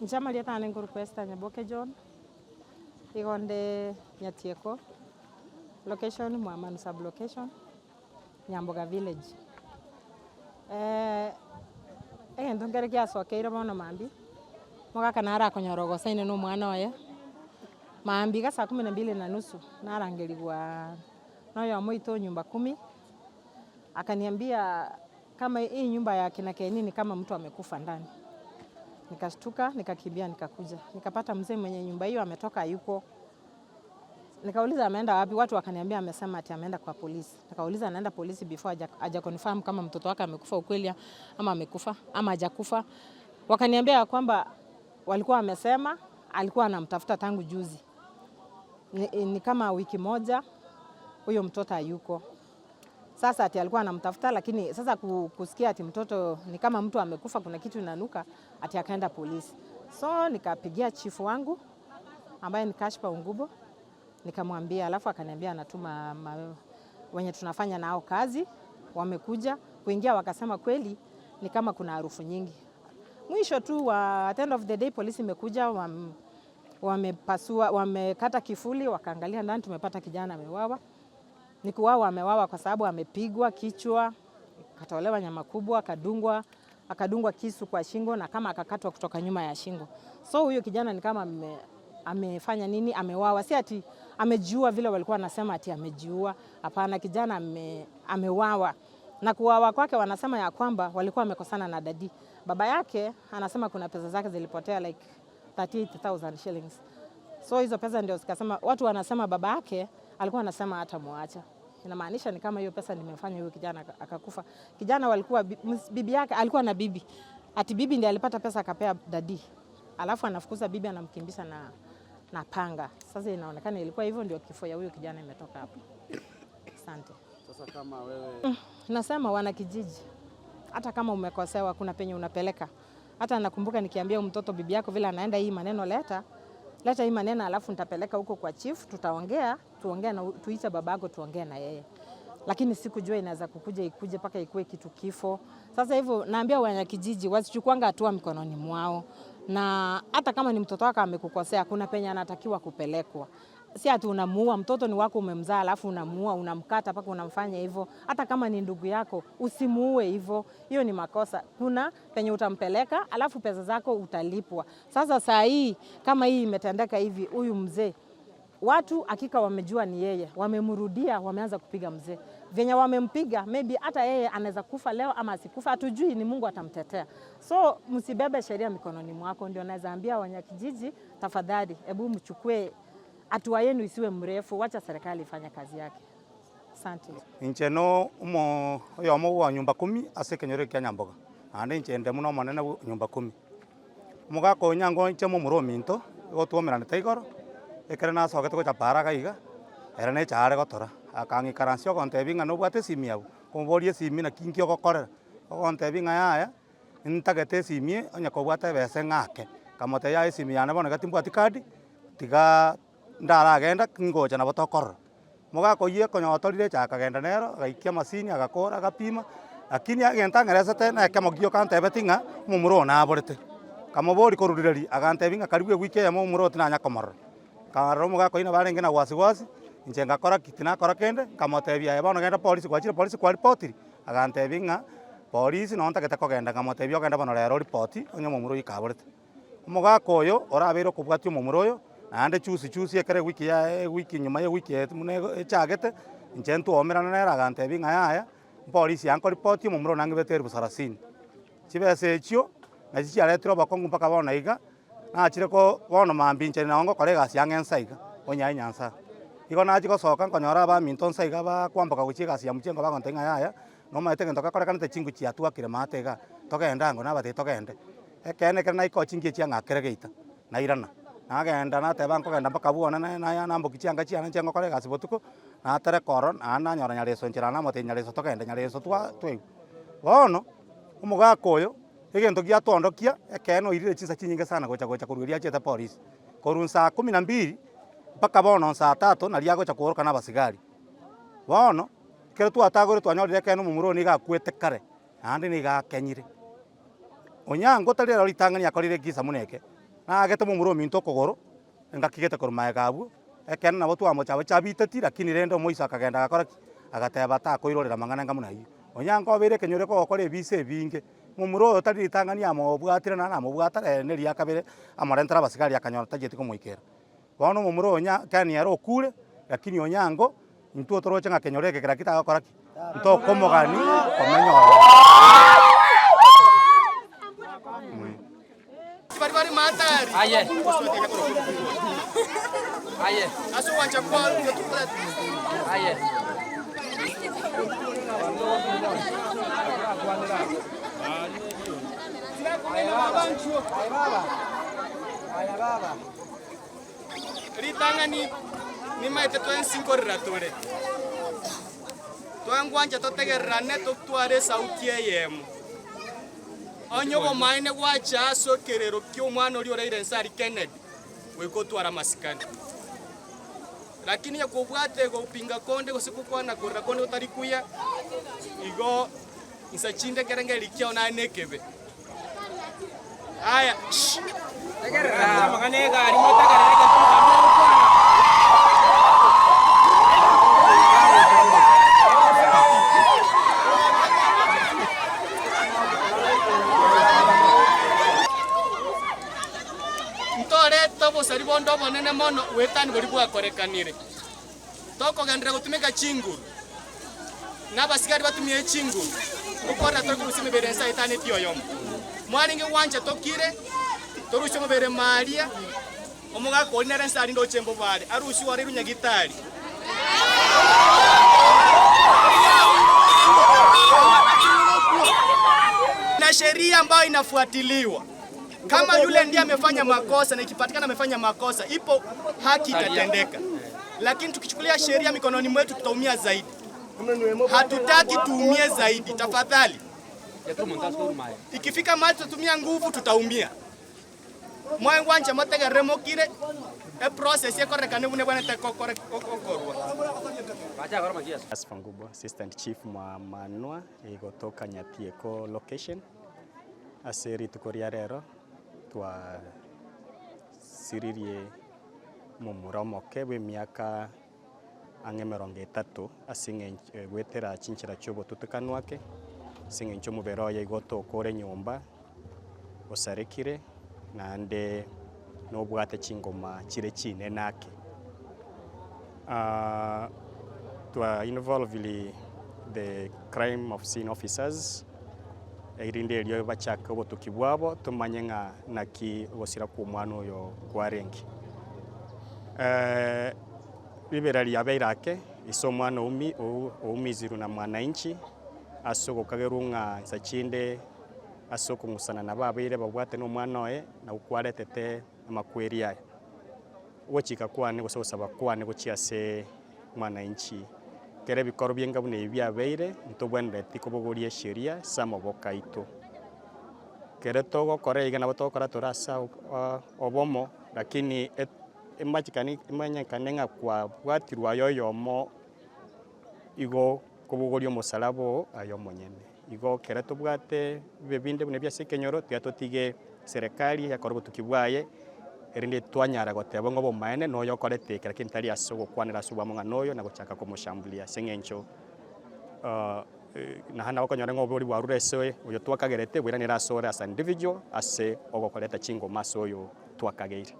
Inche amarieta ane nkorokwa Esther Nyaboke John, igo nde Nyatieko location, Mwamanu sub location, Nyamboga village. Egento nkere giasokeire bono mambia, omogaka nare akonyora ogosaine na omwana oye, mambia iga saa kumi na mbili na nusu, narangerigwa na oyomo oito o nyumba kumi, akaniambia Kama hii nyumba ya kina Kenny ni kama mtu amekufa ndani. Nikashtuka, nikakimbia nikakuja. Nikapata mzee mwenye nyumba hiyo ametoka hayuko. Nikauliza ameenda wapi, watu wakaniambia amesema ati ameenda kwa polisi. Nikauliza anaenda polisi before haja confirm kama mtoto wake amekufa ukweli ama amekufa ama hajakufa. Wakaniambia ya kwamba walikuwa wamesema alikuwa anamtafuta tangu juzi. Ni kama wiki moja huyo mtoto hayuko. Sasa ati alikuwa anamtafuta, lakini sasa kusikia ati mtoto ni kama mtu amekufa, kuna kitu inanuka, ati akaenda polisi. So nikapigia chifu wangu ambaye ni Kashpa Ungubo, nikamwambia, alafu akaniambia anatuma wenye tunafanya nao kazi, wamekuja kuingia, wakasema kweli ni kama kuna harufu nyingi. Mwisho tu wa at the end of the day polisi imekuja, wamepasua, wamekata kifuli, wakaangalia ndani, tumepata kijana ameuawa. Ni kuuawa amewawa kwa sababu amepigwa kichwa, akatolewa nyama kubwa, akadungwa kisu kwa shingo na kama akakatwa kutoka nyuma ya shingo. So huyo kijana ni kama amefanya nini? Amewawa. Si ati amejiua vile walikuwa wanasema ati amejiua. Hapana, kijana amewawa. Na kuwawa kwake wanasema ya kwamba walikuwa wamekosana na dadi. Baba yake anasema kuna pesa zake zilipotea like 38,000 shillings. So hizo pesa ndio zikasema, watu wanasema baba yake alikuwa anasema hatamuacha. Inamaanisha ni kama hiyo pesa nimefanya huyo kijana akakufa. Kijana walikuwa bibi yake alikuwa na bibi. Ati bibi ndiye alipata pesa akapea dadi. Alafu anafukuza bibi anamkimbisha na panga. Sasa inaonekana ilikuwa hivyo ndio kifo ya huyo kijana imetoka hapo. Asante. Sasa kama wewe Nasema wana kijiji, hata kama umekosewa kuna penye unapeleka. Hata nakumbuka nikiambia mtoto bibi yako vile anaenda hii maneno leta, leta hii maneno alafu nitapeleka huko kwa chief, tutaongea, tuongee na tuite babako tuongee na yeye. Lakini sikujua inaweza kukuja ikuje mpaka ikue kitu kifo. Sasa hivyo naambia wana kijiji wasichukuanga hatua mikononi mwao. Na hata kama ni mtoto wako amekukosea, kuna penye anatakiwa kupelekwa. Si ati unamuua, mtoto ni wako umemzaa alafu unamuua, unamkata mpaka unamfanya hivyo. Hata kama ni ndugu yako, usimuue hivyo. Hiyo ni makosa. Kuna penye utampeleka, alafu pesa zako utalipwa. Sasa saa hii kama hii imetendeka hivi, huyu mzee watu hakika wamejua ni yeye, wamemrudia, wameanza kupiga mzee. Venye wamempiga, maybe hata yeye anaweza kufa leo ama asikufa, hatujui, ni Mungu atamtetea. So msibebe sheria mikononi mwako. Ndio naweza ambia wanakijiji, tafadhali hebu mchukue hatua yenu isiwe mrefu, wacha serikali ifanye kazi yake. Asante. Inche no omo oyomo bwa nyumba kumi ase ekenyoro ekia Nyamboga, naende inche inde mono omonene bwa nyumba kumi. Omogaka oyo nyango inche momura ominto, igo twomeranete igoro, ekere nasogete gocha para iga iga, ere na echaare gotora, akang'ikaransia ogontebia ng'a nobwate esimi abwo, nkomoboria esimi naki nki ogokorera, ogontebia ng'a yaya, ntagete esimi eye onye kobwate ebesa ng'ake, nkamotebia yaya esimi yane bono iga timbwati card, tigaaa ndaragenda ngocha nabo tokorora. Mogaka oyio ekonyora otorire echae akagenda nero, agaikia amasini agakora agapima, lakini egento ang'eresete na ekemo gioka antebeti ng'a omomura oyo naborete. Nkamoboria korurire agantebia ng'a karibu ewiki eyemo omomura oyo tinanya komorora. Nkarora omogaka oyio nabo arenge na wasi wasi, inche ngakora ki? Tinakora kende, nkamotebia aye bono genda polisi gwachire polisi kwaripotiri? Agantebia ng'a polisi noo ntagete kogenda, nkamotebia ogende bono rero oripoti onye omomura oyio kaborete. Omogaka oyo orabeire okobwatia omomura oyo, naende chusi chusi ekero ewiki yaye ewiki nyuma ya ewiki eye buna echagete, inche ntwomerana nere agantebia ng'a yaya, mpolisi yaa nkoripotie omomura one ang'ebete elfu sarasini. Chibesa echio, nachi chiaretire obokong'u mpaka bono iga, nachire ko bono mambia inche nabo ngokora egasi ya ng'a ensa iga, onyaye nyansa. Igo nachia gosoka nkonyora abaminto nsa iga bakwamboka gochia egasi ya mochengo bagontebia ng'a yaya, nomanyete egento gekorekanete chingu chiatwakire maate igaa, togende ango nabatebi togende. Ekeene ekero naika oo chinki echia ng'akere geita, nairana, nagenda nateba nkogenda mpaka bwone na na nambokia chianga chiane inche ngokora egasi botuko, natereka ororo naende nanyora nyareso nchera namotebia nyareso togende nyareso twa twaigwa. Bono, omogaka oyo, egento giatwondokia, ekeene oirire chinsa chinyinge sana gocha gocha korwa erio achiete polisi. Korwa saa kumi na mbili, mpaka bono saa tatu naria agocha kooroka na abasigari. Bono, ekero twatagorire twanyorire ekeene omomura oyo nigo akwete kare, naende nigo akenyire. Onyango tari ero ritang'ani akorire ekisa buna eke. Naagete momura ominto okogoro, engaki gete korwa magega abwo, ekero nabo twamochaba chabiteti lakini rende omoiso akagenda agakora ki? Agateba takoirorera amang'ana anga buna ayio. Onyango obeire ekenyoro kogokora ebisa ebinge, momura oyo tari ritang'ani amobwatire naende namobwata ere na eria kabere, amorentere abasigari akanyora tachieti komoikera. Bono omomura oyo onya kani ere okure, lakini onyango, intwe toroche ng'a kenyoro eke kera ki tagokora ki? Ntokomogani komenya ororo. Aye. Aye. Aye. Ritang'ani nimaete twensi nkorera tore, twengwancha totegererane totware esauti eyemo. Onye obomaene gwacha ase ekerero ki'omwana oria oraire ense aria Kennedy, goika otware amasikani. Lakini onye kobwate gopinga konde gose gokwana korera konde gotari kuya, igo insa chinde ekerengererio kiao naye nekebe. Aya, shh. Ntorete obosari bonde obonene mono goetania boria bwakorekanire. Tokogenderera gotumeka chinguru, na abasigari batumie chinguru, gokorera tore korusia emebere ense aetanetie oyomo. Mwarenge gwancha tokire, torusie omobere maaria, omogaka oria nere ense arinde oche mbobare, arusiwe ore runyagitari. Na sheria ambayo inafuatiliwa. Kama yule ndiye amefanya makosa na ikipatikana amefanya makosa, ipo haki itatendeka, lakini tukichukulia sheria mikononi mwetu tutaumia zaidi. Hatutaki tuumie zaidi, tafadhali. Ikifika mahali tutatumia nguvu, tutaumia. Mwengwancha motegerere mokire eprocess ekorekane buna ebwenerete gokorwa. Asfa Ngubwa, Assistant Chief mwa Manwa igotoka Nyatieko location. Ase rituko ria rero twasiririe momura omoke bwa emiaka ang'e emerongo etato ase eng'encho goetera chinchera chia obotutukanu ake, ase eng'encho omobere oye igo otokore nyomba osarekire naende nobwate chingoma chire chinene ake. Twa involve the crime of scene officers erinde erio bachake obotuki bwabo tomanye ng'a naki ogosira kwa omwana oyo kwarenge. Ribera riabeire ake ase omwana oumi oumizirwe na mwananchi ase ogokagerwa ng'a nsa chinde ase okong'usana nabo abeire babwate na omwana oye nabo kwaretete amakweri aya. Ogochika kwane gose ogosaba kwane gochia ase mwananchi kere ebikoro bienga buna ebi biabeire ntobwenereti kobogoria esheria ase amaboko aito. Kere togokora iga nabo togokora tore ase obomo lakini emachikani emanyekane ng'a kwabwatirwe aye oyomo igo kobogoria omosalaba oo aye omonyene. Igo kere tobwate ebibe binde buna ebi ase ekenyoro tiga totige serikali ekore obotuki bwaye erinde twanyara goteba ng'a obomaene na oyo okorete eke lakini tari ase ogokwanera ase obwamo ng'a noyo na gochaka komoshambulia ase eng'encho naende nabo okonyora ng'a obori bwarure ase oyo twakagerete bwairanire ase ore as an individual ase ogokoreta chingoma ase oyo twakageire.